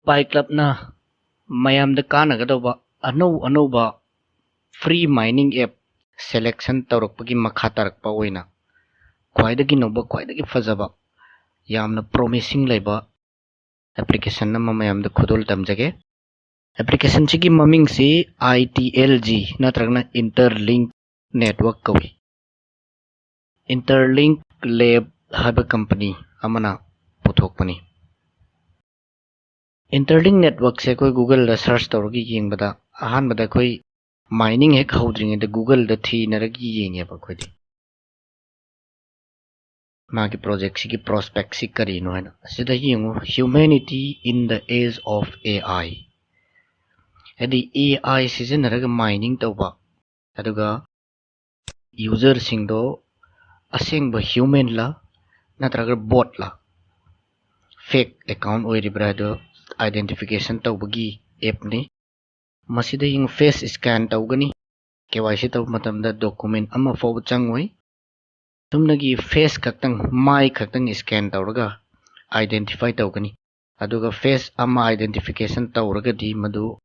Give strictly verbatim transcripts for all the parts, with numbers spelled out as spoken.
Pi Clubꯅ ꯃꯌꯥꯝꯗ ꯀꯥꯟꯅꯒꯗꯧꯕ ꯑꯅꯧ ꯑꯅꯧꯕ free mining app selection ꯇꯧꯔꯛꯄꯒꯤ ꯃꯈꯥ ꯇꯥꯔꯛꯄ ꯑꯣꯏꯅ ꯈ꯭ꯋꯥꯏꯗꯒꯤ ꯅꯧꯕ, ꯈ꯭ꯋꯥꯏꯗꯒꯤ ꯐꯖꯕ, ꯌꯥꯝꯅ promising ꯂꯩꯕ application ꯑꯃ ꯃꯌꯥꯝꯗ ꯈꯨꯗꯣꯜ ꯇꯝꯖꯒꯦ꯫ Applicationꯁꯤꯒꯤ ꯃꯃꯤꯡꯁꯤ I T L G ꯅꯠꯇ꯭ꯔꯒꯅ Interlink Network ꯀꯧꯏ꯫ Interlink Lab ꯍꯥꯏꯕ company ꯑꯃꯅ ꯄꯨꯊꯣꯛꯄꯅꯤ꯫ Interlink Networkꯁꯦ ꯑꯩꯈꯣꯏ Googleꯗ search ꯇꯧꯔꯒ ꯌꯦꯡꯕꯗ, ꯑꯍꯥꯟꯕꯗ ꯑꯩꯈꯣꯏ mining ꯍꯦꯛ ꯍꯧꯗ꯭ꯔꯤꯉꯩꯗ Googleꯗ ꯊꯤꯅꯔꯒ ꯌꯦꯡꯉꯦꯕ ꯑꯩꯈꯣꯏꯗꯤ꯫ ꯃꯥꯒꯤ projectꯁꯤꯒꯤ prospectꯁꯤ ꯀꯔꯤꯅꯣ ꯍꯥꯏꯅ꯫ ꯑꯁꯤꯗ ꯌꯦꯡꯉꯨ, Humanity in the Age of A I꯫ ꯍꯥꯏꯗꯤ A I ꯁꯤꯖꯤꯟꯅꯔꯒ mining ꯇꯧꯕ, ꯑꯗꯨꯒ userꯁꯤꯡꯗꯣ ꯑꯁꯦꯡꯕ humanꯂ ꯅꯠꯇ꯭ꯔꯒ botꯂ, fake account ꯑꯣꯏꯔꯤꯕ꯭ꯔꯥ ꯍꯥꯏꯗꯣ identification ꯇꯧꯕꯒꯤ appꯅꯤ꯫ ꯃꯁꯤꯗ ꯌꯦꯡꯉꯨ, face scan ꯇꯧꯒꯅꯤ꯫ K Y C ꯇꯧꯕ ꯃꯇꯝꯗ document ꯑꯃ ꯐꯥꯎꯕ ꯆꯪꯉꯣꯏ꯫ ꯆꯨꯝꯅꯒꯤ face ꯈꯛꯇꯪ, ꯃꯥꯏ ꯈꯛꯇꯪ scan ꯇꯧꯔꯒ identify ꯇꯧꯒꯅꯤ꯫ ꯑꯗꯨꯒ face ꯑꯃ identification ꯇꯧꯔꯒꯗꯤ ꯃꯗꯨ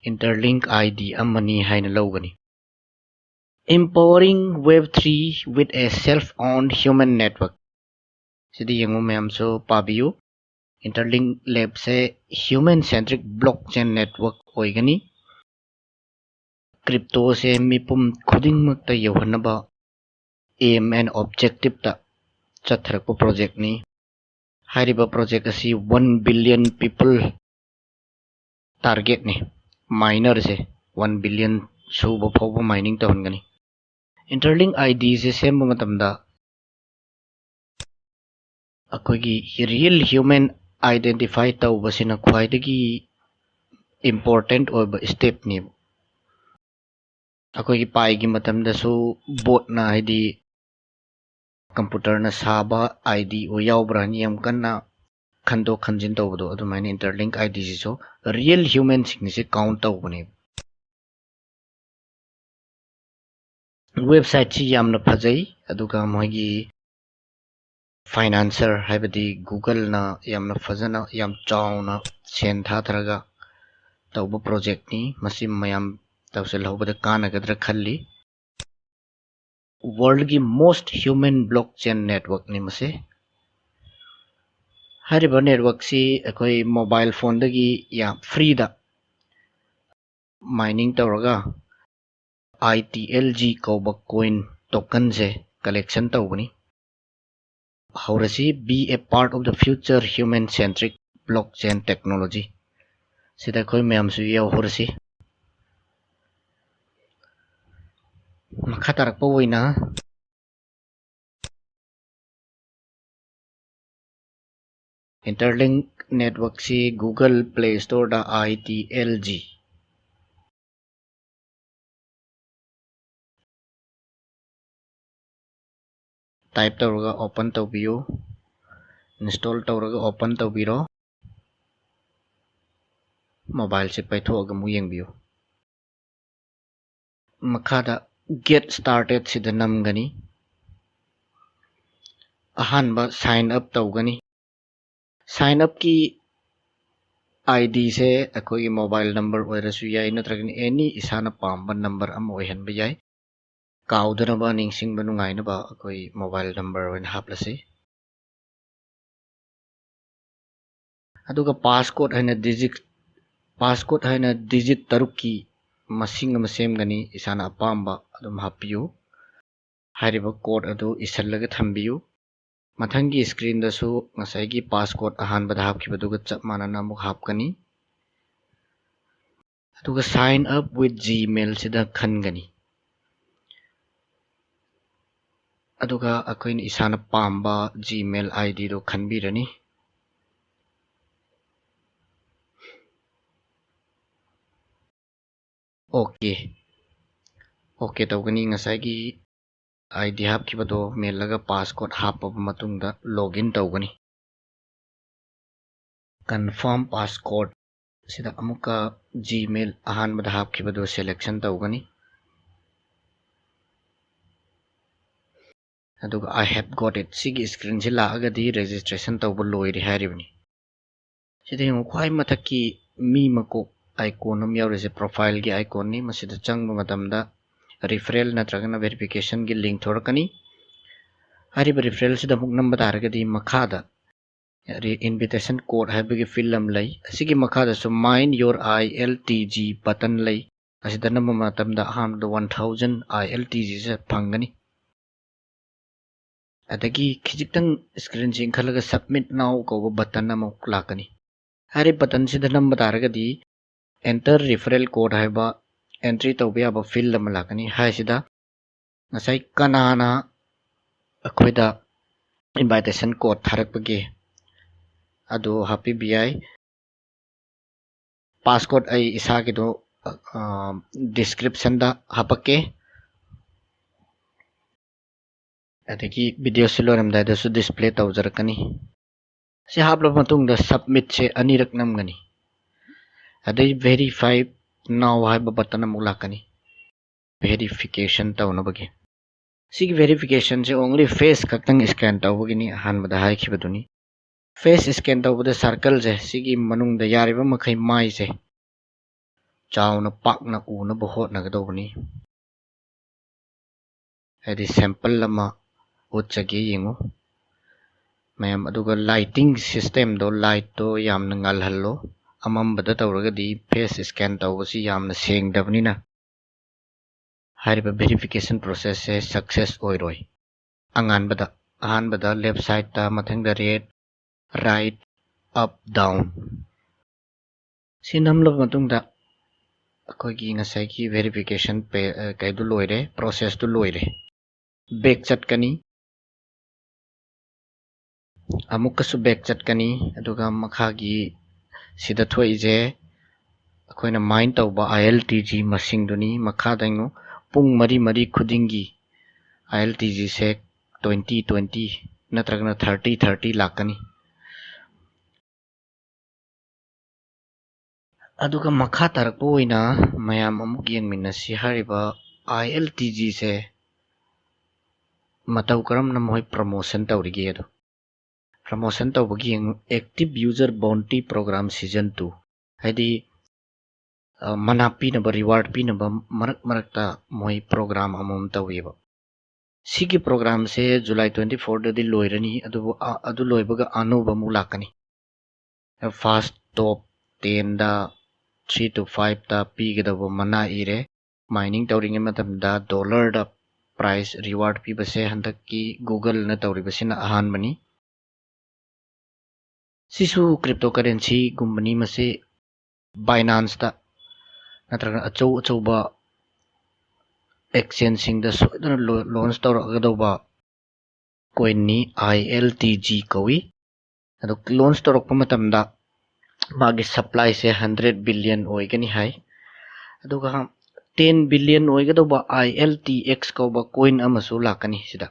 Interlink I D ꯑꯃꯅꯤ ꯍꯥꯏꯅ ꯂꯧꯒꯅꯤ꯫ Empowering Web three with a self-owned human network꯫ ꯁꯤꯗ ꯌꯦꯡꯉꯨ ꯃꯌꯥꯝꯁꯨ ꯄꯥꯕꯤꯌꯨ꯫ Interlink Labꯁꯦ human centric blockchain network ꯑꯣꯏꯒꯅꯤ꯫ Cryptoꯁꯦ ꯃꯤꯄꯨꯝ ꯈꯨꯗꯤꯡꯃꯛꯇ ꯌꯧꯍꯟꯅꯕ aim and objectiveꯇ ꯆꯠꯊꯔꯛꯄ projectꯅꯤ꯫ ꯍꯥꯏꯔꯤꯕ project ꯑꯁꯤ one billion people targetꯅꯤ꯫ Minerꯁꯦ one billion ꯁꯨꯕ ꯐꯥꯎꯕ mining ꯇꯧꯍꯟꯒꯅꯤ꯫ Interlink IDꯁꯦ ꯁꯦꯝꯕ ꯃꯇꯝꯗ ꯑꯩꯈꯣꯏꯒꯤ real human identify ꯇꯧꯕꯁꯤꯅ ꯈ꯭ꯋꯥꯏꯗꯒꯤ important ꯑꯣꯏꯕ stepꯅꯦꯕ꯫ ꯑꯩꯈꯣꯏꯒꯤ Piꯒꯤ ꯃꯇꯝꯗꯁꯨ botꯅ, ꯍꯥꯏꯗꯤ computerꯅ ꯁꯥꯕ ID ꯑꯣꯏ ꯌꯥꯎꯕ꯭ꯔꯥ ꯍꯥꯏꯅ ꯌꯥꯝ ꯀꯟꯅ ꯈꯟꯗꯣꯛ ꯈꯟꯖꯤꯟ ꯇꯧꯕꯗꯣ, ꯑꯗꯨꯃꯥꯏꯅ Interlink IDꯁꯤꯁꯨ real humanꯁꯤꯡꯁꯦ count ꯇꯧꯕꯅꯦꯕ꯫ Websiteꯁꯤ ꯌꯥꯝꯅ ꯐꯖꯩ, ꯑꯗꯨꯒ ꯃꯣꯏꯒꯤ ꯐꯥꯏꯅꯥꯟꯁꯔ, ꯍꯥꯏꯕꯗꯤ Googleꯅ ꯌꯥꯝꯅ ꯐꯖꯅ, ꯌꯥꯝ ꯆꯥꯎꯅ ꯁꯦꯟ ꯊꯥꯊꯔꯒ ꯇꯧꯕ projectꯅꯤ꯫ ꯃꯁꯤ ꯃꯌꯥꯝ ꯇꯧꯁꯤꯜꯍꯧꯕꯗ ꯀꯥꯟꯅꯒꯗ꯭ꯔꯥ ꯈꯜꯂꯤ꯫ Worldꯒꯤ most human blockchain networkꯅꯤ ꯃꯁꯤ꯫ ꯍꯥꯏꯔꯤꯕ networkꯁꯤ ꯑꯩꯈꯣꯏ mobile phoneꯗꯒꯤ ꯌꯥꯝ freeꯗ mining ꯇꯧꯔꯒ I T L G ꯀꯧꯕ coin tokenꯁꯦ collection ꯇꯧꯕꯅꯤ꯫ ꯍꯧꯔꯁꯤ, be a part of the future human centric blockchain technology꯫ ꯁꯤꯗ ꯑꯩꯈꯣꯏ ꯃꯌꯥꯝꯁꯨ ꯌꯥꯎꯍꯧꯔꯁꯤ꯫ ꯃꯈꯥ ꯇꯥꯔꯛꯄ ꯑꯣꯏꯅ Interlink networkꯁꯤ Google Play Storeꯗ I T L G type ꯇꯧꯔꯒ open ꯇꯧꯕꯤꯌꯨ꯫ Install ꯇꯧꯔꯒ open ꯇꯧꯕꯤꯔꯣ꯫ Mobileꯁꯦ ꯄꯥꯏꯊꯣꯛꯑꯒ ꯑꯃꯨꯛ ꯌꯦꯡꯕꯤꯌꯨ꯫ ꯃꯈꯥꯗ Get Startedꯁꯤꯗ ꯅꯝꯒꯅꯤ꯫ ꯑꯍꯥꯟꯕ sign up ꯇꯧꯒꯅꯤ꯫ Sign upꯀꯤ IDꯁꯦ ꯑꯩꯈꯣꯏꯒꯤ mobile number ꯑꯣꯏꯔꯁꯨ ꯌꯥꯏ, ꯅꯠꯇ꯭ꯔꯒꯅ any ꯏꯁꯥꯅ ꯄꯥꯝꯕ number ꯑꯃ ꯑꯣꯏꯍꯟꯕ ꯌꯥꯏ꯫ ꯀꯥꯎꯗꯅꯕ, ꯅꯤꯡꯁꯤꯡꯕ ꯅꯨꯡꯉꯥꯏꯅꯕ ꯑꯩꯈꯣꯏ mobile number ꯑꯣꯏꯅ ꯍꯥꯞꯂꯁꯤ꯫ ꯑꯗꯨꯒ passcode ꯍꯥꯏꯅ digit, passcode ꯍꯥꯏꯅ digit ꯇꯔꯨꯛꯀꯤ ꯃꯁꯤꯡ ꯑꯃ ꯁꯦꯝꯒꯅꯤ꯫ ꯏꯁꯥꯅ ꯑꯄꯥꯝꯕ ꯑꯗꯨꯝ ꯍꯥꯞꯄꯤꯌꯨ꯫ ꯍꯥꯏꯔꯤꯕ code ꯑꯗꯨ ꯏꯁꯤꯜꯂꯒ ꯊꯝꯕꯤꯌꯨ꯫ ꯃꯊꯪꯒꯤ screenꯗꯁꯨ ꯉꯁꯥꯏꯒꯤ passcode ꯑꯍꯥꯟꯕꯗ ꯍꯥꯞꯈꯤꯕꯗꯨꯒ ꯆꯞ ꯃꯥꯟꯅꯅ ꯑꯃꯨꯛ ꯍꯥꯞꯀꯅꯤ꯫ ꯑꯗꯨꯒ sign up with Gmailꯁꯤꯗ ꯈꯟꯒꯅꯤ꯫ ꯑꯗꯨꯒ ꯑꯩꯈꯣꯏꯅ ꯏꯁꯥꯅ ꯄꯥꯝꯕ Gmail IDꯗꯣ ꯈꯟꯕꯤꯔꯅꯤ꯫ OK꯫ OK ꯇꯧꯒꯅꯤ꯫ ꯉꯁꯥꯏꯒꯤ ID ꯍꯥꯞꯈꯤꯕꯗꯣ ꯃꯦꯜꯂꯒ passcode ꯍꯥꯞꯄꯕ ꯃꯇꯨꯡꯗ login ꯇꯧꯒꯅꯤ꯫ Confirm passcode ꯁꯤꯗ ꯑꯃꯨꯛꯀ Gmail ꯑꯍꯥꯟꯕꯗ ꯍꯥꯞꯈꯤꯕꯗꯨ selection ꯇꯧꯒꯅꯤ꯫ ꯑꯗꯨꯒ "I have got it", ꯁꯤꯒꯤ screenꯁꯤ ꯂꯥꯛꯑꯒꯗꯤ registration ꯇꯧꯕ ꯂꯣꯏꯔꯦ ꯍꯥꯏꯔꯤꯕꯅꯤ꯫ ꯁꯤꯗ ꯌꯦꯡꯉꯨ, ꯈ꯭ꯋꯥꯏ ꯃꯊꯛꯀꯤ ꯃꯤ ꯃꯀꯣꯛ icon ꯑꯃ ꯌꯥꯎꯔꯤꯁꯦ, profileꯒꯤ iconꯅꯤ꯫ ꯃꯁꯤꯗ ꯆꯪꯕ ꯃꯇꯝꯗ referral ꯅꯠꯇ꯭ꯔꯒꯅ verificationꯒꯤ link ꯊꯣꯔꯛꯀꯅꯤ꯫ ꯍꯥꯏꯔꯤꯕ referralꯁꯤꯗ ꯑꯃꯨꯛ ꯅꯝꯕ ꯇꯥꯔꯒꯗꯤ ꯃꯈꯥꯗ invitation code ꯍꯥꯏꯕꯒꯤ field ꯑꯃ ꯂꯩ꯫ ꯑꯁꯤꯒꯤ ꯃꯈꯥꯗꯁꯨ "Mine your I L T G" button ꯂꯩ꯫ ꯑꯁꯤꯗ ꯅꯝꯕ ꯃꯇꯝꯗ ꯑꯍꯥꯟꯕꯗ one thousand I L T Gꯁꯦ ꯐꯪꯒꯅꯤ꯫ ꯑꯗꯒꯤ ꯈꯤꯖꯤꯛꯇꯪ screenꯁꯤ ꯏꯟꯈꯠꯂꯒ "Submit now" ꯀꯧꯕ button ꯑꯃ ꯂꯥꯛꯀꯅꯤ꯫ ꯍꯥꯏꯔꯤꯕ buttonꯁꯤꯗ ꯅꯝꯕ ꯇꯥꯔꯒꯗꯤ "Enter referral code" ꯍꯥꯏꯕ entry ꯇꯧꯕ ꯌꯥꯕ field ꯑꯃ ꯂꯥꯛꯀꯅꯤ꯫ ꯍꯥꯏꯁꯤꯗ ꯉꯁꯥꯏ ꯀꯅꯥꯅ ꯑꯩꯈꯣꯏꯗ invitation code ꯊꯥꯔꯛꯄꯒꯦ ꯑꯗꯨ ꯍꯥꯞꯄꯤꯕ ꯌꯥꯏ꯫ Passcode ꯑꯩ ꯏꯁꯥꯒꯤꯗꯣ, ꯑ, descriptionꯗ ꯍꯥꯄꯛꯀꯦ꯫ ꯑꯗꯒꯤ videoꯁꯤ ꯂꯣꯏꯔꯝꯗꯥꯏꯗꯁꯨ display ꯇꯧꯖꯔꯛꯀꯅꯤ꯫ ꯁꯤ ꯍꯥꯞꯂꯕ ꯃꯇꯨꯡꯗ submitꯁꯦ ꯑꯅꯤꯔꯛ ꯅꯝꯒꯅꯤ꯫ ꯑꯗꯩ "Verify now" ꯍꯥꯏꯕ button ꯑꯃꯨꯛ ꯂꯥꯛꯀꯅꯤ, verification ꯇꯧꯅꯕꯒꯤ꯫ ꯁꯤꯒꯤ verificationꯁꯦ only face ꯈꯛꯇꯪ scan ꯇꯧꯕꯒꯤꯅꯤ, ꯑꯍꯥꯟꯕꯗ ꯍꯥꯏꯈꯤꯕꯗꯨꯅꯤ꯫ Face scan ꯇꯧꯕꯗ circleꯁꯦ, ꯁꯤꯒꯤ ꯃꯅꯨꯡꯗ ꯌꯥꯔꯤꯕ ꯃꯈꯩ ꯃꯥꯏꯁꯦ ꯆꯥꯎꯅ ꯄꯥꯛꯅ ꯎꯅꯕ ꯍꯣꯠꯅꯒꯗꯧꯕꯅꯤ꯫ ꯍꯥꯏꯗꯤ sample ꯑꯃ ꯎꯠꯆꯒꯦ, ꯌꯦꯡꯉꯨ ꯃꯌꯥꯝ꯫ ꯑꯗꯨꯒ lighting systemꯗꯣ, lightꯇꯣ ꯌꯥꯝꯅ ꯉꯥꯜꯍꯜꯂꯣ꯫ ꯑꯃꯝꯕꯗ ꯇꯧꯔꯒꯗꯤ face scan ꯇꯧꯕꯁꯤ ꯌꯥꯝꯅ ꯁꯦꯡꯗꯕꯅꯤꯅ ꯍꯥꯏꯔꯤꯕ verification processꯁꯦ success ꯑꯣꯏꯔꯣꯏ꯫ ꯑꯉꯥꯟꯕꯗ, ꯑꯍꯥꯟꯕꯗ left sideꯇ, ꯃꯊꯪꯗ red, right, up, down꯫ ꯁꯤ ꯅꯝꯂꯕ ꯃꯇꯨꯡꯗ ꯑꯩꯈꯣꯏꯒꯤ ꯉꯁꯥꯏꯒꯤ verification pay-, ꯑ, ꯀꯩꯗꯨ ꯂꯣꯏꯔꯦ, processꯇꯨ ꯂꯣꯏꯔꯦ꯫ Back ꯆꯠꯀꯅꯤ, ꯑꯃꯨꯛꯀꯁꯨ back ꯆꯠꯀꯅꯤ, ꯑꯗꯨꯒ ꯃꯈꯥꯒꯤ ꯁꯤꯗ ꯊꯣꯛꯏꯁꯦ ꯑꯩꯈꯣꯏꯅ mine ꯇꯧꯕ I L T G ꯃꯁꯤꯡꯗꯨꯅꯤ꯫ ꯃꯈꯥꯗ ꯌꯦꯡꯉꯨ, ꯄꯨꯡ ꯃꯔꯤ ꯃꯔꯤ ꯈꯨꯗꯤꯡꯒꯤ I L T Gꯁꯦ twenty twenty ꯅꯠꯇ꯭ꯔꯒꯅ thirty thirty ꯂꯥꯛꯀꯅꯤ꯫ ꯑꯗꯨꯒ ꯃꯈꯥ ꯇꯥꯔꯛꯄ ꯑꯣꯏꯅ ꯃꯌꯥꯝ ꯑꯃꯨꯛ ꯌꯦꯡꯃꯤꯟꯅꯁꯤ꯫ ꯍꯥꯏꯔꯤꯕ I L T Gꯁꯦ ꯃꯇꯧ ꯀꯔꯝꯅ ꯃꯈꯣꯏ promotion ꯇꯧꯔꯤꯒꯦ ꯑꯗꯣ꯫ Promotion ꯇꯧꯕꯒꯤ ꯌꯦꯡꯉꯨ, Active User Bounty Program Season two, ꯍꯥꯏꯗꯤ, ꯑ, ꯃꯅꯥ ꯄꯤꯅꯕ, reward ꯄꯤꯅꯕ ꯃꯔꯛ ꯃꯔꯛꯇ ꯃꯣꯏ program ꯑꯃꯃꯝ ꯇꯧꯋꯦꯕ꯫ ꯁꯤꯒꯤ programꯁꯦ July twenty fourꯗꯗꯤ ꯂꯣꯏꯔꯅꯤ, ꯑꯗꯨꯕꯨ ꯑ-, ꯑꯗꯨ ꯂꯣꯏꯕꯒ ꯑꯅꯧꯕ ꯑꯃꯨꯛ ꯂꯥꯛꯀꯅꯤ꯫ First top tenꯗ, three to fiveꯇ ꯄꯤꯒꯗꯧꯕ ꯃꯅꯥ ꯏꯔꯦ꯫ Mining ꯇꯧꯔꯤꯉꯩ ꯃꯇꯝꯗ dollarꯗ prize reward ꯄꯤꯕꯁꯦ ꯍꯟꯗꯛꯀꯤ Googleꯅ ꯇꯧꯔꯤꯕꯁꯤꯅ ꯑꯍꯥꯟꯕꯅꯤ꯫ ꯁꯤꯁꯨ cryptocurrencyꯒꯨꯝꯕꯅꯤ꯫ ꯃꯁꯤ Binanceꯇ ꯅꯠꯇ꯭ꯔꯒ ꯑꯆꯧ ꯑꯆꯧꯕ exchangeꯁꯤꯡꯗ ꯁꯣꯏꯗꯅ ꯂꯣ-, launch ꯇꯧꯔꯛꯀꯗꯧꯕ coinꯅꯤ, I L T G ꯀꯧꯏ꯫ ꯑꯗꯣ launch ꯇꯧꯔꯛꯄ ꯃꯇꯝꯗ ꯃꯥꯒꯤ supplyꯁꯦ hundred billion ꯑꯣꯏꯒꯅꯤ ꯍꯥꯏ꯫ ꯑꯗꯨꯒ ten billion ꯑꯣꯏꯒꯗꯧꯕ I L T X ꯀꯧꯕ coin ꯑꯃꯁꯨ ꯂꯥꯛꯀꯅꯤ ꯁꯤꯗ꯫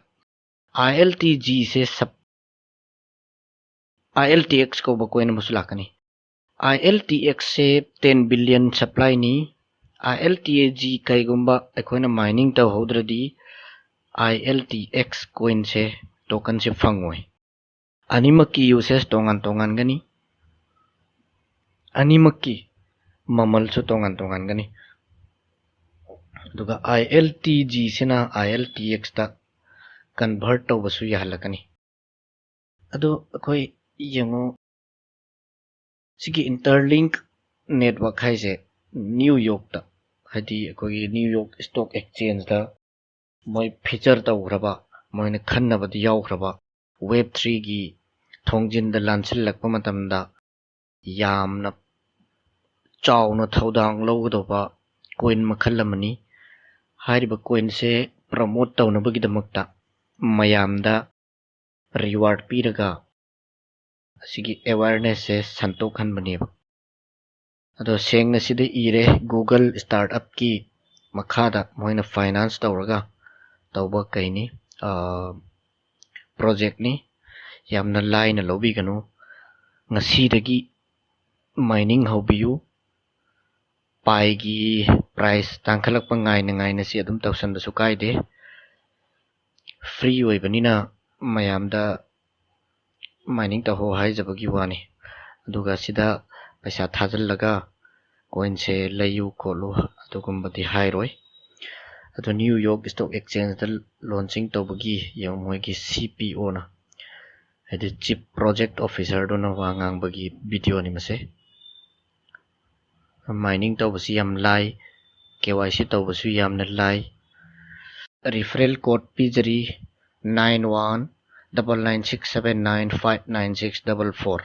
I L T Gꯁꯦ sub-, I L T X ꯀꯧꯕ coin ꯑꯃꯁꯨ ꯂꯥꯛꯀꯅꯤ꯫ I L T Xꯁꯦ ten billion supplyꯅꯤ꯫ I L T G ꯀꯩꯒꯨꯝꯕ ꯑꯩꯈꯣꯏꯅ mining ꯇꯧꯍꯧꯗ꯭ꯔꯗꯤ I L T X coinꯁꯦ, tokenꯁꯦ ꯐꯪꯉꯣꯏ꯫ ꯑꯅꯤꯃꯛꯀꯤ usage ꯇꯣꯉꯥꯟ ꯇꯣꯉꯥꯟꯒꯅꯤ, ꯑꯅꯤꯃꯛꯀꯤ ꯃꯃꯜꯁꯨ ꯇꯣꯉꯥꯟ ꯇꯣꯉꯥꯟꯒꯅꯤ꯫ ꯑꯗꯨꯒ I L T Gꯁꯤꯅ I L T Xꯇ convert ꯇꯧꯕꯁꯨ ꯌꯥꯍꯜꯂꯛꯀꯅꯤ꯫ ꯑꯗꯨ ꯑꯩꯈꯣꯏ ꯌꯦꯡꯉꯨ, ꯁꯤꯒꯤ Interlink network ꯍꯥꯏꯁꯦ New Yorkꯇ, ꯍꯥꯏꯗꯤ ꯑꯩꯈꯣꯏꯒꯤ New York Stock Exchangeꯇ ꯃꯣꯏ feature ꯇꯧꯈ꯭ꯔꯕ, ꯃꯣꯏꯅ ꯈꯟꯅꯕꯗ ꯌꯥꯎꯈ꯭ꯔꯕ Web threeꯒꯤ ꯊꯣꯡꯖꯤꯟꯗ ꯂꯥꯟꯁꯤꯜꯂꯛꯄ ꯃꯇꯝꯗ ꯌꯥꯝꯅ ꯆꯥꯎꯅ ꯊꯧꯗꯥꯡ ꯂꯧꯒꯗꯧꯕ coin ꯃꯈꯜ ꯑꯃꯅꯤ꯫ ꯍꯥꯏꯔꯤꯕ coinꯁꯦ promote ꯇꯧꯅꯕꯒꯤꯗꯃꯛꯇ ꯃꯌꯥꯝꯗ reward ꯄꯤꯔꯒ ꯑꯁꯤꯒꯤ awarenessꯁꯦ ꯁꯟꯗꯣꯛꯍꯟꯕꯅꯦꯕ꯫ ꯑꯗꯣ ꯁꯦꯡꯅ ꯁꯤꯗ ꯏꯔꯦ, Google startupꯀꯤ ꯃꯈꯥꯗ ꯃꯣꯏꯅ finance ꯇꯧꯔꯒ ꯇꯧꯕ ꯀꯩꯅꯤ, ꯑ, projectꯅꯤ꯫ ꯌꯥꯝꯅ ꯂꯥꯏꯅ ꯂꯧꯕꯤꯒꯅꯨ꯫ ꯉꯁꯤꯗꯒꯤ mining ꯍꯧꯕꯤꯌꯨ꯫ Piꯒꯤ price ꯇꯥꯡꯈꯠꯂꯛꯄ ꯉꯥꯏꯅ ꯉꯥꯏꯅ ꯁꯤ ꯑꯗꯨꯝ ꯇꯧꯁꯟꯕꯁꯨ ꯀꯥꯏꯗꯦ꯫ Free ꯑꯣꯏꯕꯅꯤꯅ ꯃꯌꯥꯝꯗ mining ꯇꯧꯍꯧ ꯍꯥꯏꯖꯕꯒꯤ ꯋꯥꯅꯤ꯫ ꯑꯗꯨꯒ ꯁꯤꯗ ꯄꯩꯁꯥ ꯊꯥꯖꯤꯜꯂꯒ coinꯁꯦ ꯂꯩꯌꯨ ꯈꯣꯠꯂꯨ ꯑꯗꯨꯒꯨꯝꯕꯗꯤ ꯍꯥꯏꯔꯣꯏ꯫ ꯑꯗꯣ New York Stock Exchangeꯗ launching ꯇꯧꯕꯒꯤ ꯌꯦꯡꯉꯨ, ꯃꯣꯏꯒꯤ CPOꯅ, ꯍꯥꯏꯗꯤ Chief Project Officerꯗꯨꯅ ꯋꯥ ꯉꯥꯡꯕꯒꯤ videoꯅꯤ ꯃꯁꯦ꯫ Mining ꯇꯧꯕꯁꯤ ꯌꯥꯝ ꯂꯥꯏ, KYC ꯇꯧꯕꯁꯨ ꯌꯥꯝꯅ ꯂꯥꯏ꯫ Referral code ꯄꯤꯖꯔꯤ, nine one double nine six seven nine five nine six double four꯫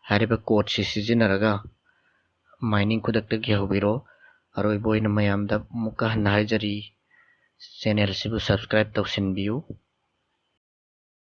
ꯍꯥꯏꯔꯤꯕ codeꯁꯤ ꯁꯤꯖꯤꯟꯅꯔꯒ mining ꯈꯨꯗꯛꯇꯒꯤ ꯍꯧꯕꯤꯔꯣ꯫ ꯑꯔꯣꯏꯕ ꯑꯣꯏꯅ ꯃꯌꯥꯝꯗ ꯑꯃꯨꯛꯀ ꯍꯟꯅ ꯍꯥꯏꯖꯔꯤ, channelꯁꯤꯕꯨ subscribe ꯇꯧꯁꯤꯟꯕꯤꯌꯨ꯫